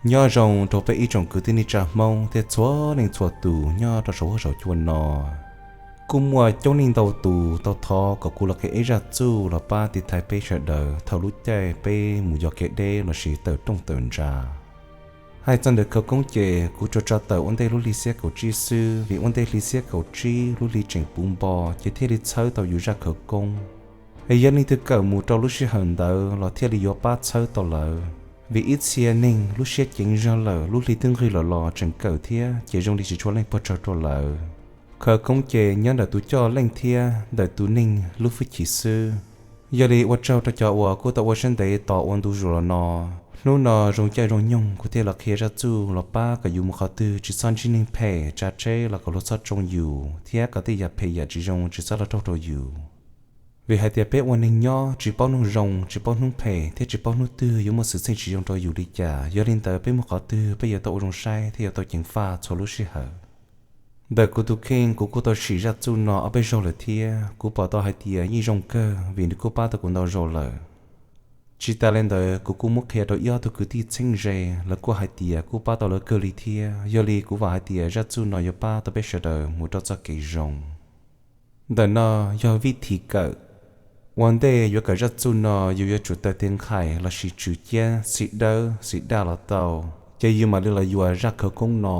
Nyob zoo rau peb ib tsoom kwv tij neej tsa Hmoob thiab txhua leej txhua tus nyob rau saum huab saum cua no. Kuj muaj coob leej ntau tus tau thov kom kuv los qhia ib zaj txuj los pab tiv thaiv peb sawv daws thaum lub caij peb mus yos kev deb lossis tawm rooj tawm ntsa. Hais txog ntawm khawv koob ces kuv tsuas tso tawm ua ntej lub hli xiab kaum tsib xwb, vim ua ntej hli xiab kaum tsib lub hli tseem puv npo ces thiaj li txhawb tau yus zaj khawv koob. Es yog leej twg kawm mus rau lub sij hawm ntawd los thiaj li yuav pab txhawb tau lawv, vim ib txhia neeg lub siab ceev zog lawm lub hli twb nqig lawm los tseem kawm thiab ces zoo li tsis tshua leej pog tsawg rau lawv. Khawv koob ces nyob ntawm tus coj leej thiab ntawm tus neeg lub hwj chim xwb. Yog li ua tsaug rau cov uas kuj tau ua siab ntev tos ua ntu zus los no. Hnub no zoo caij zoo nyoog kuv thiaj los qhia zaj txuj los pab kom yus mus qhov twg tsis txhob ntsib neeg phem tsa tsheb los kom luag txhob tsoo yus thiab kom tej yam phem yam tsis zoo tsis txhob los raug rau yus. Vim hais tias peb ua neeg nyob tsis paub hnub zoo tsis paub hnub phem thiab tsis paub hnub twg yuav muaj xwm txheej tsis zoo rau yus li cas, yog li ntawd peb mus qhov twg peb yuav tau ua zoo saib thiab yuav tau ceev faj txhua lub sij hawm. Ntawm kuv tus kheej kuv kuj tau sim zaj txuj no ob peb zaug lawm thiab kuv pom tau hais tias yeej zoo kawg vim nws kuj pab tau kuv ntau zaus lawm. Tsis tas li ntawd kuv kuj muab qhia rau ib ob tug kwv tij txheeb ze, lawv kuj hais tias kuj pab tau lawv kawg li thiab. Yog li kuv vam hais tias zaj txuj no yuav pab tau peb sawv daws mus rau txoj kev zoo. Ntawm no yog vij thim kawm. Ua ntej yuav kawm zaj txuj no yus yuav tsum tawm tes nqhaim lossis tswm ciab xim dawb xim daj los tau, ces yus mam li los yuam zaj khawv koob no.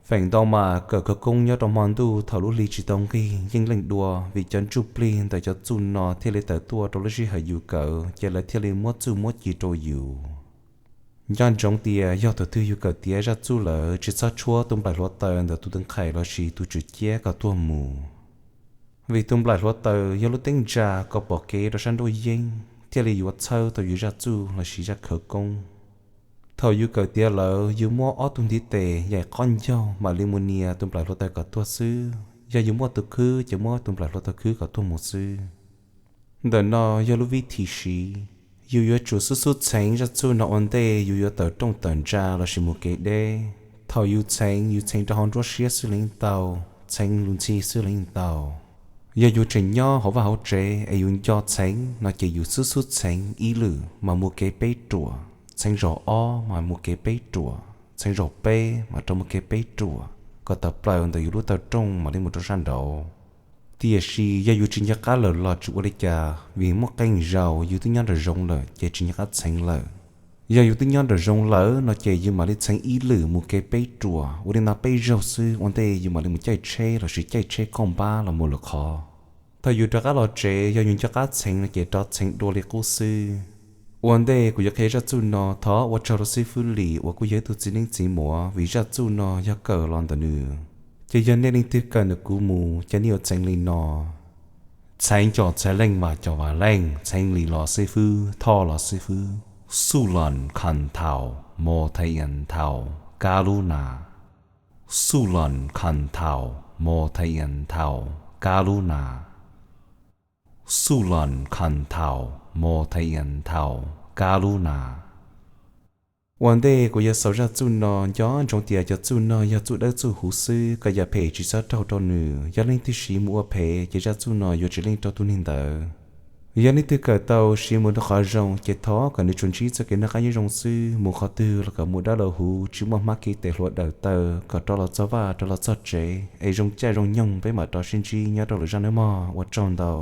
Feem ntau mas kawm khawv koob nyob rau hmo ntuj thaum lub hli tsis tau nqig yeej leej dua, vim cov ntsuj plig ntawm cov txuj no thiaj li tawm tuaj rau lub sij hawm yus kawm ces lawv thiaj li muab txuj muab ci rau yus. Nco ntsoov tias yog thaum twg yus kawm tiav zaj txuj lawm tsis txhob tshuab tus nplaim hluav taws ntawm tus tes nqhaim lossis tus tswm ciab kom tuag mus, vim tus nplaim hluav taws yog lub teeb ntsa kom pom kev rau sab nruab yeeb thiaj li yuav txhawb tau yus zaj txuj lossis zaj khawv koob. Thaum yus kawm tiav lawm yus muab ob tug ntiv tes yaim qhov ncauj mam li mus nias tus nplaim hluav taws kom tuag xwb, yog yus muaj tus khwb ces muab tus nplaim hluav taws khwb kom tuag mus xwb. Ntawm no yog lub vij thim siv. Yus yuav tsum xub xub txheev zaj txuj no ua ntej yus yuav tawm rooj tawm ntsa lossis mus kev deb. Thaum yus txheev, yus txheev rau hauv nruab siab xwb leej tau, txheev lus ntxhi xwb leej tau. Yog yus tseem nyob hauv vaj hauv tsev es yus nco txheev no ces yus xub xub txheev ib lwm mas mus kev peb ruam, txheev zaum ob mas mus kev peb ruam, txheev zaum peb mas rov mus kev peb ruam, kom tawm plaws ntawm yus lub taw rooj mam li mus rau sab nraud. Tiam sis yog yus tsis nco qab lawm los tsis ua li cas, vim muaj qee zaus yus twb nyob nraum zoov lawm ces tsis nco qab txheev lawm. Yog yus twb nyob nraum zoov lawm no ces yus mam li txheev ib lwm mus kev peb ruam, ua li no peb zaug xwb ua ntej yus mam li mus caij tsheb lossis caij tsheb kauj npab los mus lwm qhov. Thaum yus rov qab los tsev yog yus nco qab txheev no ces rov txheev dua li qub xwb. Ua ntej kuv yuav qhia zaj txuj no thov ua tsaug rau xib fwb Lis uas kuj yog ib tug txiv neeb txiv muam vim zaj txuj no yog kawm los ntawm nws. Ces yog nej leej twg kawm ntawm kuv mus ces nej yuav txheev li no: Txheev cov txheev leej, vam cov vam leej, txheev Lis los xib fwb, Thoj los xib fwb. Xuj lom kham thaum, mo thai ias thaum, kab lub nas. Xuj lom kham thaum, mo thai ias thaum, kab lub nas. Xuj lom kham thaum, mo thai ias thaum, kab lub nas. Ua ntej kuv yuav xaus zaj txuj no, nco ntsoov tias cov txuj no yog txuj dawb txuj huv xwb, kom yam phem tsis txhob raug rau nws. Yog leej twg siv mus ua phem ces zaj txuj no yuav tsis leej rau tus neeg ntawd. Yog leej twg kawm tau siv mus rau qhov zoo ces thov kom nws tsuas ntsib txoj kev noj qab nyob zoo xwb, mus qhov twg los kom mus dawb los huv, tsis muaj hmab kiv tes hluas dawm taw, kom rov los txog vaj rov los txog tsev es zoo caij zoo nyoog peb mam rov sib ntsib nyob rau lwm zaj nawb mog. Ua tsaug ntau.